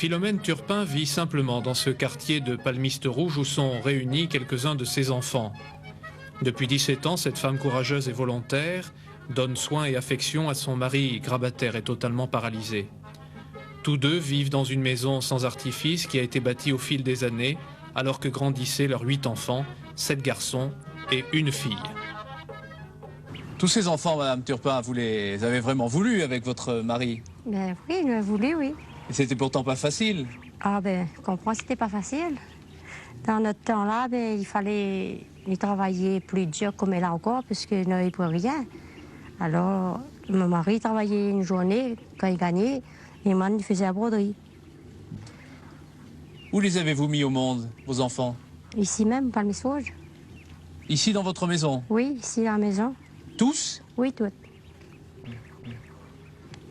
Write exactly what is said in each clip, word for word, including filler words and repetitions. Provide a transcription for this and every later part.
Philomène Turpin vit simplement dans ce quartier de Palmiste Rouge où sont réunis quelques-uns de ses enfants. Depuis dix-sept ans, cette femme courageuse et volontaire donne soin et affection à son mari grabataire et totalement paralysé. Tous deux vivent dans une maison sans artifice qui a été bâtie au fil des années, alors que grandissaient leurs huit enfants, sept garçons et une fille. Tous ces enfants, Madame Turpin, vous les avez vraiment voulu avec votre mari ? Ben oui, nou la voulu, oui. Et c'était pourtant pas facile. Ah ben, konpran, sété pa fasil. Dan nout tan la, ben, i falé, i travay pli dir koméla ankor, parske nou navé pli rien. Alor, mon mari i travay in zourné, kan i gagné, é moin, mi fézé la brodri. Où les avez-vous mis au monde, vos enfants ? Isi mèm, Palmiste Rouge. Ici, dans votre maison ? Oui, isi, dan la mézon. Tous ? Oui, tout.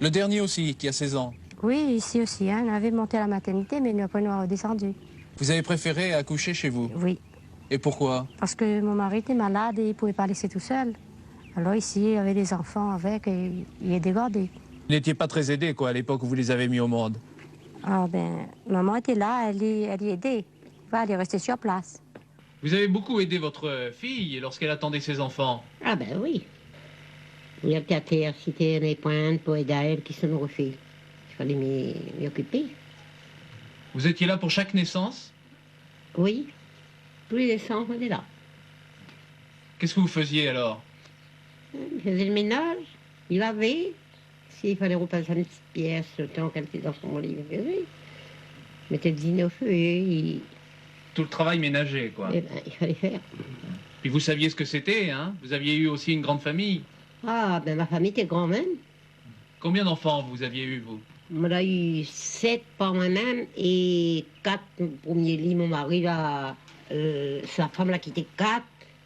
Le dernier aussi, qui a seize ans. Oui, isi osi, hein, nou lavé monté la maternité, mé nou, apré nou la désandu. Vous avez préféré accoucher chez vous ? Oui. Et pourquoi ? Parske mon mari té malad é i pouvait pa lésé tousèl. Alor isi, navé dé zanfan avèk, é i édé gardé. Vous n'étiez pas très aidé, quoi, à l'époque où vous les avez mis au monde ? Ah ben, momon té la, èl i, èl i édé. Voilà, èl i rèsté sur plas. Vous avez beaucoup aidé votre fille lorsqu'elle attendait ses enfants ? Ah ben oui. Néna ké a fèr, si té néna poin pou édé aèl, kisa nou noré fé ? I falé mi, mi okipé. Vous étiez là pour chaque naissance ? Oui. Tous les naissances, on était là. Qu'est-ce que vous faisiez alors ? Mi fézé le ménaz, mi lavé, si i falé repas in ti pièce, le tan k'in ti zanfan i manz, mi fézé. Mèt le diné o fé, é... Tout le travail ménager, quoi. Eh ben, il fallait faire. Puis vous saviez ce que c'était, hein ? Vous aviez eu aussi une grande famille. Ah, ben, ma fami té gran mèm. Combien d'enfants vous aviez eu, vous ? Moin la u sèt par moin mèm é kat pou promié li, mon mari la, euh, sa fanm la kité kat.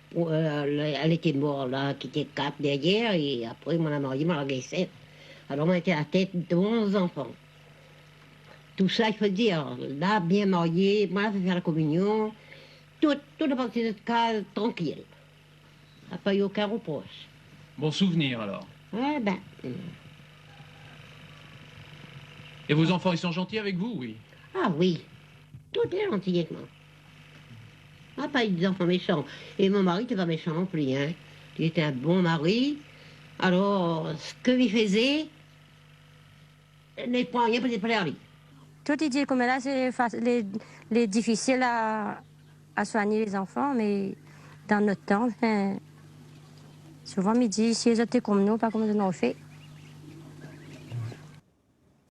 Pou, euh, èl, èl té mor, la kité kat dèrièr, é apré, moin la marié, moin la gingn sèt. Alor, moin té la tèt d'onz zanfan. Tousa, i fo dir, la bien marié, moin la fé fèr la kominion, tout, tout la parti de kaz trankil. La pa u okin reprosh. Bon souvenir, alors. Ouais, ben, euh. Et vos enfants, ils sont gentils avec vous, oui ? Ah oui, tout lé zanti avèk moin. Ah, pa u d'zanfan méshan. É mon mari té pa méshan non pli, hein. Li té in bon mari. Alor, sak mi fézé, néna poin rien pou déplèr ali. Tout i di koméla sé fa-, lé, lé difisil a, a soigné lé zanfan, mé dan nout tan, anfin, souvan mi di, si lézot té konm nou, pa konm nou la fé.